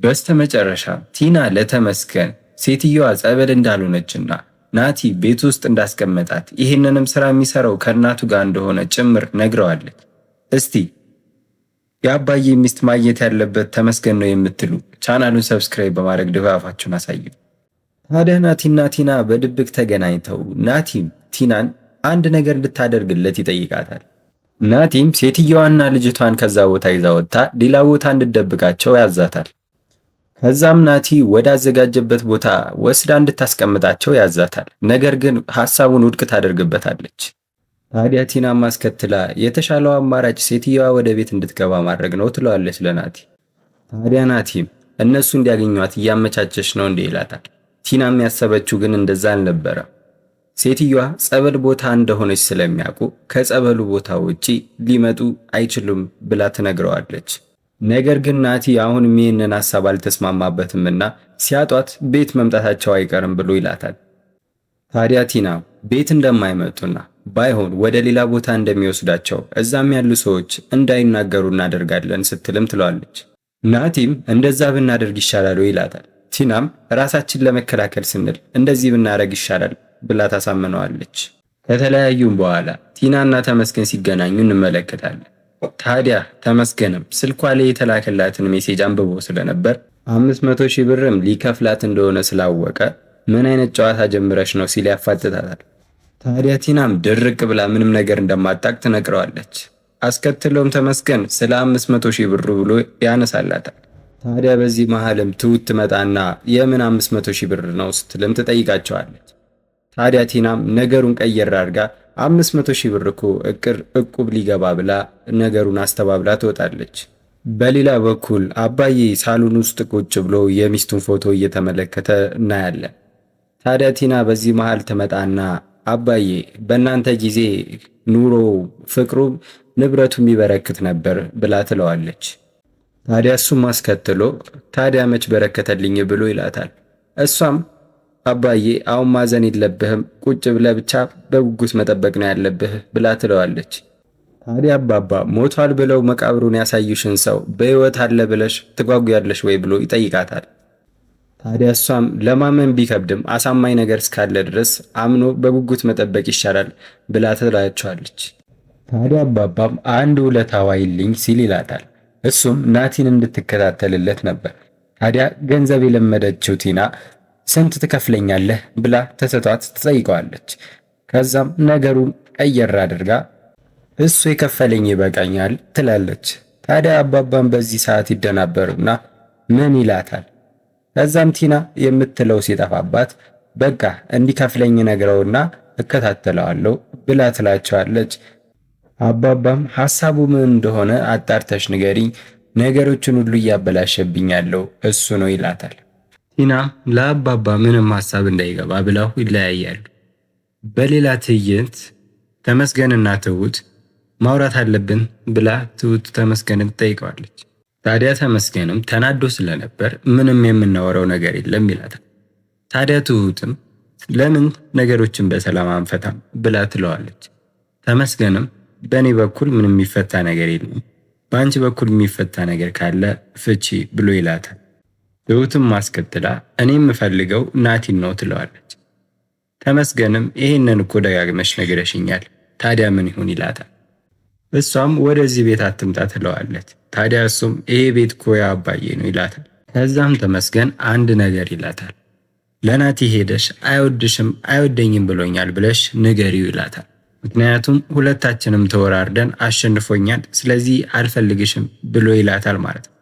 በስተመጨረሻ ቲና ለተመስገን ሴትየዋ ጸበል እንዳልሆነችና ናቲ ቤት ውስጥ እንዳስቀመጣት ይህንንም ስራ የሚሰራው ከእናቱ ጋር እንደሆነ ጭምር ነግረዋለች። እስቲ የአባዬ ሚስት ማግኘት ያለበት ተመስገን ነው የምትሉ ቻናሉን subscribe በማድረግ ድጋፋችሁን አሳዩ። ታዲያ ናቲና ቲና በድብቅ ተገናኝተው ናቲም ቲናን አንድ ነገር እንድታደርግለት ይጠይቃታል። ናቲም ሴትየዋና ልጅቷን ከዛ ቦታ ይዛ ወጥታ ሌላ ቦታ እንድትደብቃቸው ያዛታል። ከዛም ናቲ ወዳዘጋጀበት ቦታ ወስዳ እንድታስቀምጣቸው ያዛታል። ነገር ግን ሐሳቡን ውድቅ ታደርግበታለች። ታዲያ ቲናም አስከትላ የተሻለው አማራጭ ሴትየዋ ወደ ቤት እንድትገባ ማድረግ ነው ትለዋለች ለናቲ። ታዲያ ናቲም እነሱ እንዲያገኟት እያመቻቸች ነው እንዴ ይላታል። ቲናም ያሰበችው ግን እንደዛ አልነበረም። ሴትዮዋ ጸበል ቦታ እንደሆነች ስለሚያውቁ ከጸበሉ ቦታ ውጪ ሊመጡ አይችሉም ብላ ትነግረዋለች። ነገር ግን ናቲ አሁንም ይህንን ሀሳብ አልተስማማበትምና ሲያጧት ቤት መምጣታቸው አይቀርም ብሎ ይላታል። ታዲያ ቲና ቤት እንደማይመጡና ባይሆን ወደ ሌላ ቦታ እንደሚወስዳቸው እዛም ያሉ ሰዎች እንዳይናገሩ እናደርጋለን ስትልም ትለዋለች። ናቲም እንደዛ ብናደርግ ይሻላል ይላታል። ቲናም ራሳችን ለመከላከል ስንል እንደዚህ ብናደርግ ይሻላል ብላ ታሳምነዋለች። ከተለያዩም በኋላ ቲናና ተመስገን ሲገናኙ እንመለከታለን። ታዲያ ተመስገንም ስልኳ ላይ የተላከላትን message አንብቦ ስለነበር 500,000 ብርም ሊከፍላት እንደሆነ ስላወቀ ምን አይነት ጨዋታ ጀምረሽ ነው ሲል ያፋጥጣታል። ታዲያ ቲናም ድርቅ ብላ ምንም ነገር እንደማታውቅ ትነግረዋለች። አስከትሎም ተመስገን ስለ 500,000 ብሩ ብሎ ያነሳላታል። ታዲያ በዚህ መሃልም ትሁት ትመጣና የምን 500,000 ብር ነው ስትልም ትጠይቃቸዋለች። ታዲያ ቲናም ነገሩን ቀየር አድርጋ 500,000 ብር እኮ እቅር እቁብ ሊገባ ብላ ነገሩን አስተባብላ ትወጣለች። በሌላ በኩል አባዬ ሳሎን ውስጥ ቁጭ ብሎ የሚስቱን ፎቶ እየተመለከተ እናያለን። ታዲያ ቲና በዚህ መሃል ትመጣና አባዬ በእናንተ ጊዜ ኑሮ ፍቅሩም ንብረቱ የሚበረክት ነበር ብላ ትለዋለች። ታዲያ እሱም አስከትሎ ታዲያ መች በረከተልኝ ብሎ ይላታል። እሷም አባዬ አሁን ማዘን የለብህም ቁጭ ብለህ ብቻ በጉጉት መጠበቅ ነው ያለብህ ብላ ትለዋለች። ታዲያ አባባ ሞቷል ብለው መቃብሩን ያሳዩሽን ሰው በሕይወት አለ ብለሽ ትጓጉያለሽ ወይ ብሎ ይጠይቃታል። ታዲያ እሷም ለማመን ቢከብድም አሳማኝ ነገር እስካለ ድረስ አምኖ በጉጉት መጠበቅ ይሻላል ብላ ትላቸዋለች። ታዲያ አባባም አንድ ውለታ ዋይልኝ ሲል ይላታል። እሱም ናቲን እንድትከታተልለት ነበር። ታዲያ ገንዘብ የለመደችው ቲና ስንት ትከፍለኛለህ ብላ ተሰቷት ትጠይቀዋለች። ከዛም ነገሩን ቀየር አድርጋ እሱ የከፈለኝ ይበቃኛል ትላለች። ታዲያ አባባም በዚህ ሰዓት ይደናበሩና ምን ይላታል። ከዛም ቲና የምትለው ሲጠፋባት በቃ እንዲከፍለኝ ነግረውና እከታተለዋለሁ ብላ ትላቸዋለች። አባባም ሐሳቡ ምን እንደሆነ አጣርተሽ ንገሪኝ፣ ነገሮችን ሁሉ እያበላሸብኛለሁ እሱ ነው ይላታል። ቲና ለአባባ ምንም ሐሳብ እንዳይገባ ብለው ይለያያሉ። በሌላ ትዕይንት ተመስገንና ትሁት ማውራት አለብን ብላ ትሁት ተመስገንን ትጠይቀዋለች። ታዲያ ተመስገንም ተናዶ ስለነበር ምንም የምናወራው ነገር የለም ይላታል። ታዲያ ትሁትም ለምን ነገሮችን በሰላም አንፈታም ብላ ትለዋለች። ተመስገንም በእኔ በኩል ምንም የሚፈታ ነገር የለም፣ በአንቺ በኩል የሚፈታ ነገር ካለ ፍቺ ብሎ ይላታል። ትሁትም አስከትላ እኔ የምፈልገው ናቲን ነው ትለዋለች። ተመስገንም ይሄንን እኮ ደጋግመሽ ነግረሽኛል፣ ታዲያ ምን ይሁን ይላታል። እሷም ወደዚህ ቤት አትምጣ ትለዋለች። ታዲያ እሱም ይሄ ቤት እኮ የአባዬ ነው ይላታል። ከዛም ተመስገን አንድ ነገር ይላታል። ለናቲ ሄደሽ አይወድሽም አይወደኝም ብሎኛል ብለሽ ንገሪው ይላታል። ምክንያቱም ሁለታችንም ተወራርደን አሸንፎኛል፣ ስለዚህ አልፈልግሽም ብሎ ይላታል ማለት ነው።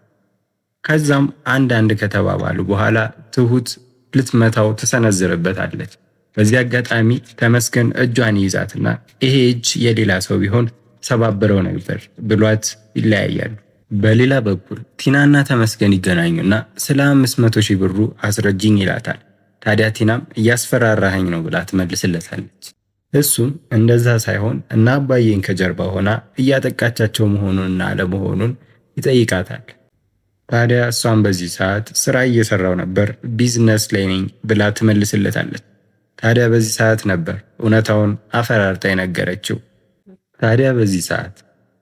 ከዛም አንዳንድ ከተባባሉ በኋላ ትሁት ልትመታው ትሰነዝርበታለች። በዚህ አጋጣሚ ተመስገን እጇን ይይዛትና ይሄ እጅ የሌላ ሰው ቢሆን ሰባብረው ነበር ብሏት ይለያያሉ። በሌላ በኩል ቲናና ተመስገን ይገናኙና ስለ 500,000 ብሩ አስረጅኝ ይላታል። ታዲያ ቲናም እያስፈራራኸኝ ነው ብላ ትመልስለታለች። እሱም እንደዛ ሳይሆን እና አባዬን ከጀርባ ሆና እያጠቃቻቸው መሆኑንና አለመሆኑን ይጠይቃታል። ታዲያ እሷም በዚህ ሰዓት ስራ እየሰራው ነበር፣ ቢዝነስ ላይ ነኝ ብላ ትመልስለታለች። ታዲያ በዚህ ሰዓት ነበር እውነታውን አፈራርጣ የነገረችው። ታዲያ በዚህ ሰዓት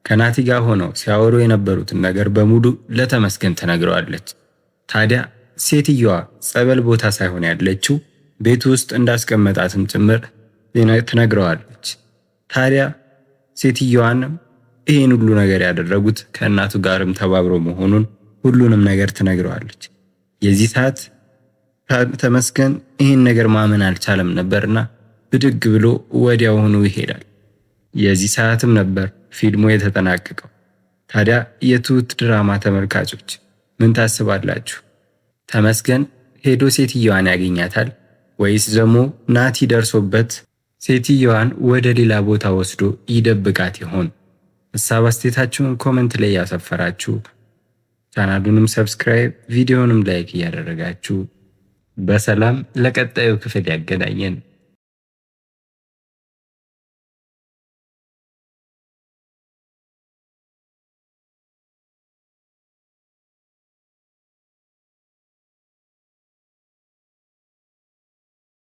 ከናቲ ጋር ሆነው ሲያወሩ የነበሩትን ነገር በሙሉ ለተመስገን ተነግረዋለች። ታዲያ ሴትየዋ ጸበል ቦታ ሳይሆን ያለችው ቤት ውስጥ እንዳስቀመጣትም ጭምር ትነግረዋለች። ታዲያ ሴትየዋንም ይህን ሁሉ ነገር ያደረጉት ከእናቱ ጋርም ተባብሮ መሆኑን ሁሉንም ነገር ትነግረዋለች። የዚህ ሰዓት ተመስገን ይህን ነገር ማመን አልቻለም ነበርና ብድግ ብሎ ወዲያውኑ ይሄዳል። የዚህ ሰዓትም ነበር ፊልሙ የተጠናቀቀው። ታዲያ የትሁት ድራማ ተመልካቾች ምን ታስባላችሁ? ተመስገን ሄዶ ሴትየዋን ያገኛታል ወይስ ደግሞ ናቲ ደርሶበት ሴትየዋን ወደ ሌላ ቦታ ወስዶ ይደብቃት ይሆን? ሀሳብ አስተያየታችሁን comment ላይ ያሰፈራችሁ፣ ቻናሉንም subscribe፣ ቪዲዮንም like እያደረጋችሁ በሰላም ለቀጣዩ ክፍል ያገናኘን።